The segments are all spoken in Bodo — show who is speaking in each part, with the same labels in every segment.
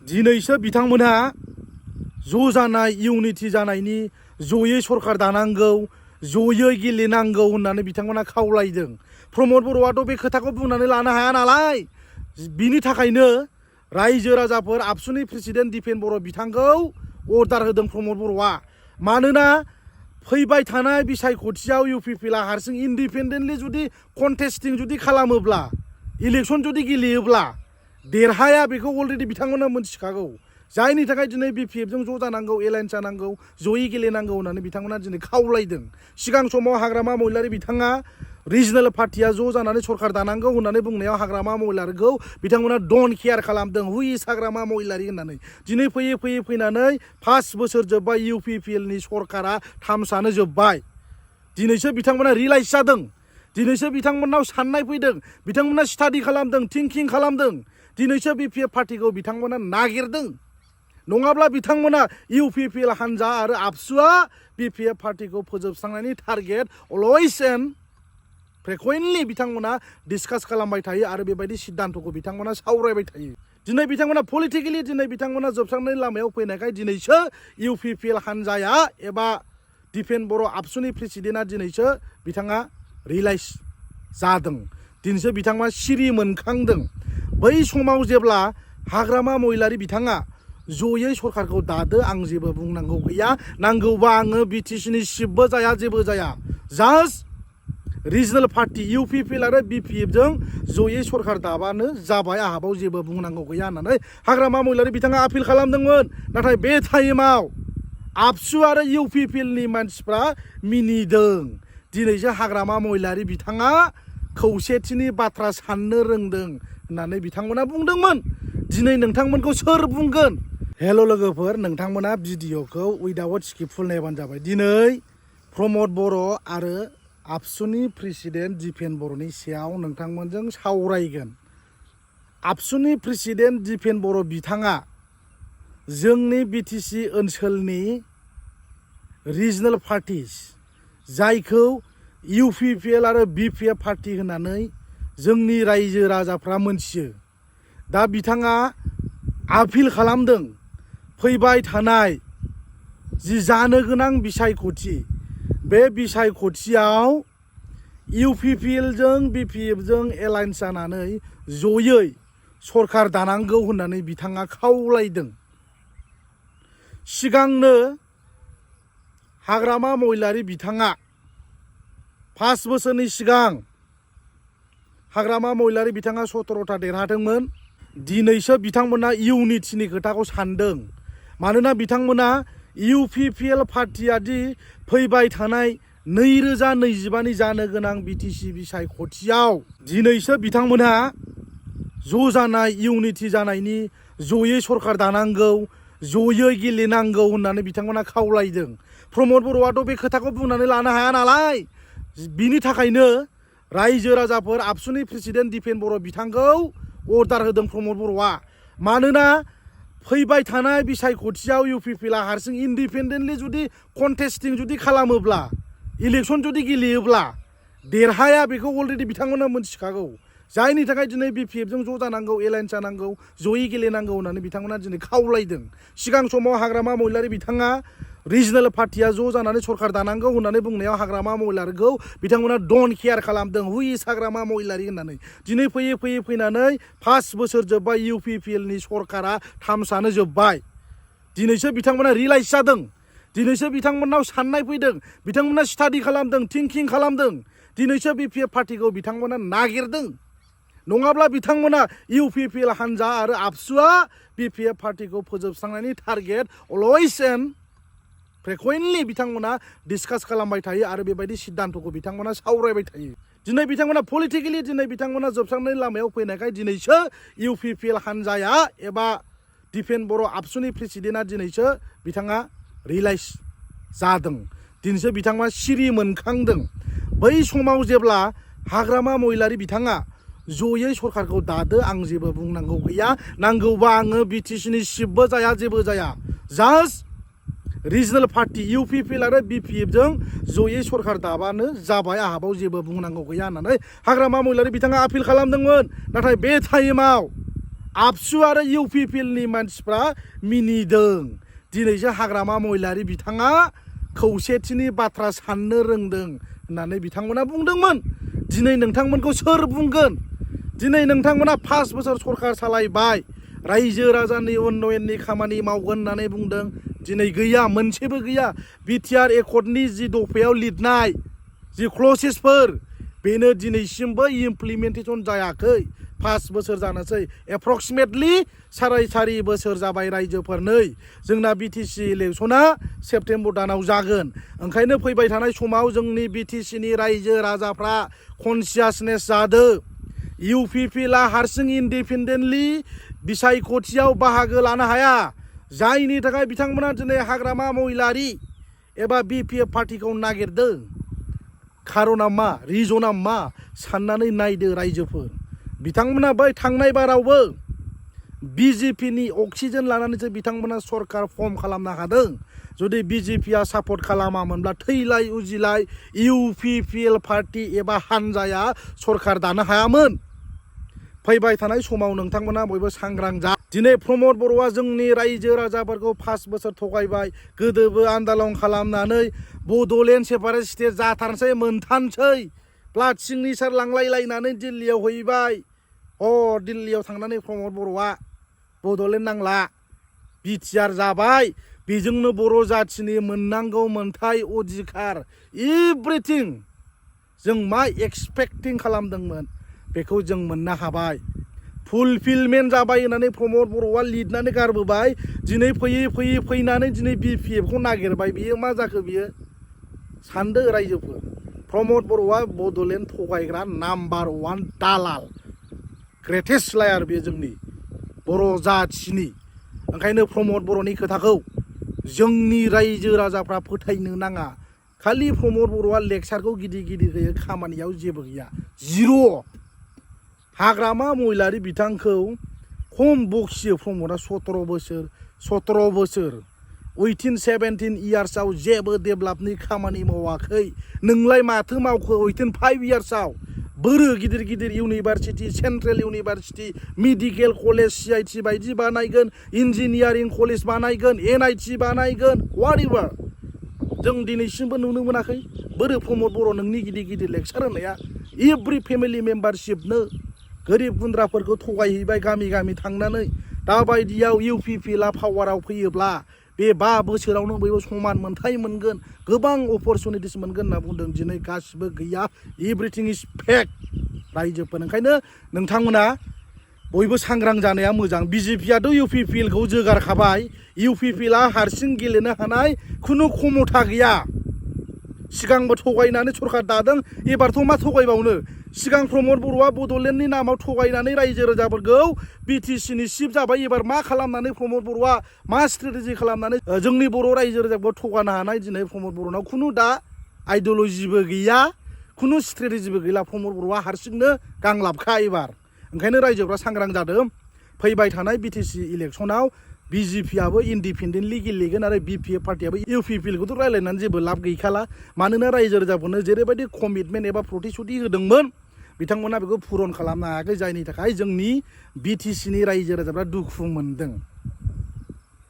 Speaker 1: दिनैसो बिथांमोनहा ज' जानाय इउनिटि जानायनि जयै सरकार दानांगौ जयै गेलेनांगौ होननानै बिथांमोना खावलायदों। प्रमद बर'आथ' बे खोथाखौ बुंनानै लानो हाया नालाय, बिनि थाखायनो रायजो राजाफोर आबसुनि प्रेसिडेन्ट दिपेन बर' बिथांखौ अर्डार होदों प्रमद बर'आ। मानोना फैबाय थानाय बिसायख'थियाव इउपिपिएलआ हारसिं इन्डिपेन्डेन्टलि जुदि कन्टेस्टिं जुदि खालामोब्ला, इलेक्सन जुदि गेलेयोब्ला देरहाया बेखौ अलरेडि बिथांमोना मोनथिखागौ। जायनि थाखाय दिनै बिपिएफजों ज' जानांगौ, एलायन्स जानांगौ, जयै गेलेनांगौ होननानै बिथांमोना दिनै खावलायदों। सिगां समाव हाग्रामा महिलारि बिथाङा रिजनेल पार्टिया ज' जानानै सरकार दानांगौ होननानै बुंनायाव हाग्रामा महिलारिखौ बिथांमोना डन्ट केयार खालामदों, हु इज हाग्रामा महिलारि होननानै। दिनै फैयै फैयै फैनानै 5 बोसोर जोब्बाय, इउपिपिएलनि सरकारा 3 जोब्बाय। दिनैसो बिथांमोना रियलाइज जादों, दिनैसो बिथांमोननाव साननाय फैदों, बिथांमोना स्टाडि खालामदों, थिंकिं खालामदों। दिनैसो बिपिएफ पार्टिखौ बिथांमोना नागिरदों। नङाब्ला बिथांमोना इउपिपिएल हान्जा आरो आबसुआ बिपिएफ पार्टिखौ फोजोबस्रांनायनि टारगेट अलवेज एन्ड फ्रिकुवेन्टलि बिथांमोना डिसकास खालामबाय थायो आरो बेबायदि सिद्धान्तखौ बिथांमोना सावरायबाय थायो। दिनै बिथांमोना पलिटिकेलि दिनै बिथांमोना जोबस्रांनायनि लामायाव फैनायखाय दिनैसो इउपिपिएल हान्जाया एबा दिपेन बर' आबसुनि प्रेसिडेन्टआ दिनैसो बिथाङा रियलाइज जादों, दिनैसो बिथाङा सिरि मोनखांदों। बै समाव जेब्ला हाग्रामा महिलारि बिथाङा जयै सरकारखौ दादो, आं जेबो बुंनांगौ गैया, नांगौबा आङो बिटिसिनि सिफबो जाया, जेबो जाया, जास्ट रिजनेल पार्टि इउपिपिएल आरो बिपिएफजों जयै सरकार दाबानो जाबाय, आहाबाव जेबो बुंनांगौ गैया होननानै हाग्रामा महिलारि बिथाङा आपिल खालामदोंमोन। नाथाय बे टाइमाव आबसु आरो इउपिपिएलनि मानसिफ्रा मिनिदों। दिनैसो हाग्रामा महिलारि बिथाङा खौसेथिनि बाथ्रा साननो रोंदों होननानै बिथांमोना बुंदोंमोन। दिनै नोंथांमोनखौ सोर बुंगोन? हेल' लोगोफोर, नोंथांमोना भिडिअखौ उइदाउट स्किप फुल नायबानो जाबाय। दिनै प्रमद बर' आरो आबसुनि प्रेसिडेन्ट दिपेन बर'नि सायाव नोंथांमोनजों सावरायगोन। आबसुनि प्रेसिडेन्ट दिपेन बर' बिथाङा जोंनि बिटिसि ओनसोलनि रिजनेल पार्टिस, जायखौ इउपिपिएल आरो बिपिएफ पार्टि होननानै जोंनि रायजो राजाफ्रा मोनथियो। दा बिथाङा आपिल खालामदों, फैबाय थानाय जि जानो गोनां बिसायख'थि, बे बिसायख'थियाव इउपिपिएलजों बिपिएफजों एलायन्स जानानै जयै सरकार दानांगौ होननानै बिथाङा खावलायदों। सिगांनो हाग्रामा महिलारि बिथाङा 5 बोसोरनि सिगां हाग्रामा महिलारि बिथाङा 17टा देरहादोंमोन। दिनैसो बिथांमोना इउनिटिनि खोथाखौ सानदों। मानोना बिथांमोना इउपिपिएल पार्टिया दि फैबाय थानाय 2025नि जानो गोनां बिटिसि बिसायख'थियाव दिनैसो बिथांमोनहा ज' जानाय इउनिटि जानायनि जयै सरकार दानांगौ जयै गेलेनांगौ होननानै बिथांमोना खावलायदों। प्रमद बर'आथ' बे खोथाखौ बुंनानै लानो हाया नालाय, बिनि थाखायनो रायजो राजाफोर आबसुनि प्रेसिडेन्ट दिपेन बर' बिथांखौ अर्डार होदों प्रमद बर'आ। मानोना फैबाय थानाय बिसायख'थियाव इउपिपिएलआ हारसिं इन्डिपेन्डेन्टलि जुदि कन्टेस्टिं जुदि खालामोब्ला, इलेक्सन जुदि गेलेयोब्ला देरहाया बेखौ अलरेडि बिथांमोना मोनथिखागौ। जायनि थाखाय दिनै बिपिएफजों ज' जानांगौ, एलायन्स जानांगौ, जयै गेलेनांगौ होननानै बिथांमोना दिनै खावलायदों। सिगां समाव हाग्रामा महिलारि बिथाङा रिजनेल पार्टिया ज' जानानै सरकार दानांगौ होननानै बुंनायाव हाग्रामा महिलारिखौ बिथांमोना डन्ट केयार खालामदों, हु इज हाग्रामा महिलारि होननानै। दिनै फैयै फैयै फैनानै 5 बोसोर जोब्बाय, इउपिपिएलनि सरकारा 3 जोब्बाय। दिनैसो बिथांमोना रियलाइज जादों, दिनैसो बिथांमोननाव साननाय फैदों, बिथांमोना स्टाडि खालामदों, थिंकिं खालामदों। दिनैसो बिपिएफ पार्टिखौ बिथांमोना नागिरदों। नङाब्ला बिथांमोना इउपिपिएल हान्जा आरो आबसुआ बिपिएफ पार्टिखौ फोजोबस्रांनायनि टारगेट अलवेज एन्ड फ्रिकुवेन्टलि बिथांमोना डिसकास खालामबाय थायो आरो बेबायदि सिद्धान्तखौ बिथांमोना सावरायबाय थायो। दिनै बिथांमोना पलिटिकेलि दिनै बिथांमोना जोबस्रांनायनि लामायाव फैनायखाय दिनैसो इउपिपिएल हान्जाया एबा दिपेन बर' आबसुनि प्रेसिडेन्टआ दिनैसो बिथाङा रियलाइज जादों, दिनैसो बिथाङा सिरि मोनखांदों। बै समाव जेब्ला हाग्रामा महिलारि बिथाङा जयै सरकारखौ दादो, आं जेबो बुंनांगौ गैया, नांगौबा आङो बिटिसिनि सिफबो जाया, जेबो जाया, जास्ट रिजनेल पार्टि इउपिपिएल आरो बिपिएफजों जयै सरकार दाबानो जाबाय, आहाबाव जेबो बुंनांगौ गैया होननानै हाग्रामा महिलारि बिथाङा आपिल खालामदोंमोन। नाथाय बे टाइमाव आबसु आरो इउपिपिएलनि मानसिफ्रा मिनिदों। दिनैसो हाग्रामा महिलारि बिथाङा खौसेथिनि बाथ्रा साननो रोंदों होननानै बिथांमोना बुंदोंमोन। दिनै नोंथांमोनखौ सोर बुंगोन? दिनै नोंथांमोना 5 बोसोर सरकार सालायबाय, रायजो राजानि उन्नयननि खामानि मावगोन होननानै बुंदों। दिनै गैया, मोनसेबो गैया। बिटिआर एकर्डनि जि दफायाव लिरनाय जि क्लसेसफोर बेनो दिनैसिमबो इमप्लिमेन्टेसन जायाखै। 5 बोसोर जानोसै, एप्रक्सिमेटलि 4.5 बोसोर जाबाय रायजोफोरनै। जोंना बिटिसि इलेक्सना सेप्तेम्बर दानाव जागोन। ओंखायनो फैबाय थानाय समाव जोंनि बिटिसिनि रायजो राजाफ्रा कनसियासनेस जादों। इउपिपिएलआ हारसिं इन्डिपेन्डेन्टलि बिसायख'थियाव बाहागो लानो हाया, जायनि थाखाय बिथांमोना दिनै हाग्रामा महिलारि एबा बिपिएफ पार्टिखौ नागिरदों। खारना मा, रिजना मा साननानै नायदो रायजोफोर। बिथांमोना बै थांनाय बारावबो बिजेपिनि अक्सिजेन लानानैसो बिथांमोना सरकार फर्म खालामनो हादों। जुदि बिजेपिया सापर्ट खालामामोनब्ला थैलाय उजिलाय इउपिपिएल पार्टि एबा हानजाया सरकार दानो हायामोन। फैबाय थानाय समाव नोंथांमोना बयबो सांग्रां जा। दिनै प्रमद बर'आ जोंनि रायजो राजाफोरखौ 5 बोसोर थगायबाय। गोदोबो आन्दालन खालामनानै बड'लेण्ड सेपारेट स्टेट जाथारनोसै, मोनथारनोसै, ब्लाड सिगनेचार लांलायलायनानै दिल्लीयाव हैबाय। दिल्लीयाव थांनानै प्रमद बर'आ बड'लेण्ड नांला, बिटिआर जाबाय। बेजोंनो बर' जाथिनि मोननांगौ मोनथाय अधिकार एभ्रिथिं जों मा एक्सपेक्टिं खालामदोंमोन बेखौ जों मोननो हाबाय। फुलफिलमेन्ट जाबाय होननानै प्रमद बर'आ लिरनानै गारबोबाय। दिनै फैयै फैनानै दिनै बिपिएफखौ नागिरबाय। बियो मा जाखो? बियो सानदो रायजोफोर, प्रमद बर'आ बड'लेण्ड थगायग्रा नाम्बार 1 दालाल, ग्रेटेस्ट लायार बे जोंनि बर' जाथिनि। ओंखायनो प्रमद बर'नि खोथाखौ जोंनि रायजो राजाफ्रा फोथायनो नाङा। खालि प्रमद बर'आ लेक्सारखौ गिदिर गिदिर होयो, खामानियाव जेबो गैया, जिर'। हाग्रामा महिलारि बिथांखौ खम बखियो प्रमदआ 17 बोसोर उइथिन 17 इयार्सआव जेबो डेभेलपनि खामानि मावाखै। नोंलाय माथो मावखो उइथिन 5 इयार्सआव? बोरो गिदिर गिदिर university, central university, medical college CIT बायदि बानायगोन, इन्जिनियारिं कलेज बानायगोन, NIT बानायगोन, वाटएभार। जों दिनैसिमबो नुनो मोनाखै। बोरो प्रमद बर' नोंनि गिदिर गिदिर लेक्सार होनाया? एभ्रि फेमिलि मेम्बारशिपनो गोरिब गुन्द्राफोरखौ थगायहैबाय गामि गामि थांनानै। दाबायदियाव इउपिपिएलआ पावाराव फैयोब्ला बे 5 बोसोरावनो बयबो समान मोनथाय मोनगोन, गोबां अपरचुनिटिस मोनगोन होनना बुंदों। दिनै गासिबो गैया, एभ्रिथिं इज फेक रायजोफोर। ओंखायनो नोंथांमोना बयबो सांग्रां जानाया मोजां। बिजेपियाथ' इउपिपिएलखौ जोगारखाबाय। इउपिपिएलआ हारसिं गेलेनो हानाय खुनु क्षमता गैया। सिगांबो थगायनानै सरकार दादों, एबारथ' मा थगायबावनो? सिगां प्रमद बर'आ बड'लेण्डनि नामाव थगायनानै रायजो राजाफोरखौ बिटिसिनि चिफ जाबाय। एबार मा खालामनानै प्रमद बर'आ मा स्ट्रेटेजि खालामनानै जोंनि बर' रायजो राजाखौ थगानो हानाय? दिनै प्रमद बर'नाव खुनु दा आइडिय'लजिबो गैया, खुनु स्ट्रेटेजिबो गैला। प्रमद बर'आ हारसिंनो गांलाबखा एबार। ओंखायनो रायजोफ्रा सांग्रां जादों। फैबाय थानाय बिटिसि इलेक्सनाव बिजेपियाबो इन्डिपेन्डेन्टलि गेलेगोन आरो बिपिएफ पार्टियाबो इउपिपिएलखौथ' रायलायनानै जेबो लाब गैखाला। मानोना रायजो राजाफोरनो जेरैबायदि कमिटमेन्ट एबा प्रतिश्रुति होदोंमोन बिथांमोना बेखौ पुरन खालामनो हायाखै, जायनि थाखाय जोंनि बिटिसिनि रायजो राजाफ्रा दुखु मोनदों।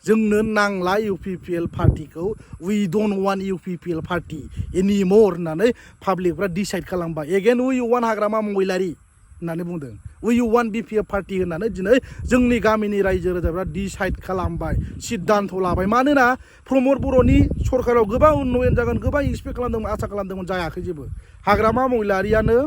Speaker 1: जोंनो नांला इउपिपिएल पार्टिखौ, we don't want UPPL party anymore होननानै पाब्लिकफ्रा डिसाइड खालामबाय। एगेन वी वान्ट हाग्रामा महिलारि होननानै बुंदों, वी वान्ट बिपिएफ पार्टि होननानै दिनै जोंनि गामिनि रायजो राजाफ्रा डिसाइड खालामबाय, सिद्धान्त लाबाय। मानोना प्रमद बर'नि सरकाराव गोबां उन्नयन जागोन, गोबां एक्सपेक्ट खालामदोंमोन, आसा खालामदोंमोन, जायाखै जेबो। हाग्रामा महिलारियानो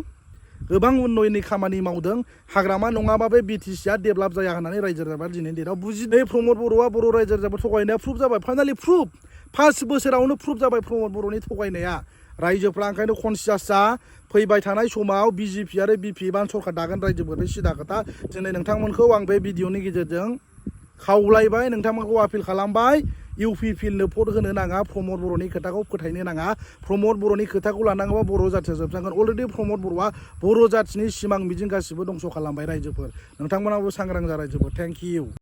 Speaker 1: गोबां उन्नयननि खामानि मावदों। हाग्रामा नङाबा बे बिटिसिआ डेभेलप जाया होननानै रायजो राजाफ्रा दिनैनि डेटआव बुजिदों। प्रमद बर'आ बर' रायजो राजाफोर थगायनाया प्रुफ जाबाय, फाइनालि प्रुफ। 5 बोसोरावनो प्रुफ जाबाय प्रमद बर'नि थगायनाया। रायजोफ्रा ओंखायनो कनसियास जा। फैबाय थानाय समाव बिजेपि आरो बिपिएफआ सरकार दागोन रायजोफोर, बे सिदा खोथा। दिनै नोंथांमोनखौ आं बे भिडिअनि गेजेरजों खावलायबाय, नोंथांमोनखौ आपिल खालामबाय, इउपिपिएलनो भट होनो नाङा, प्रमद बर'नि खोथाखौ फोथायनो नाङा। प्रमद बर'नि खोथाखौ लानांगौबा बर' जाथिया जोबस्रांगोन। अलरेडि प्रमद बर'आ बर' जाथिनि सिमां मिजिं गासिबो दंस' खालामबाय रायजोफोर। नोंथांमोनाबो सांग्रां जा रायजोफोर। Thank you.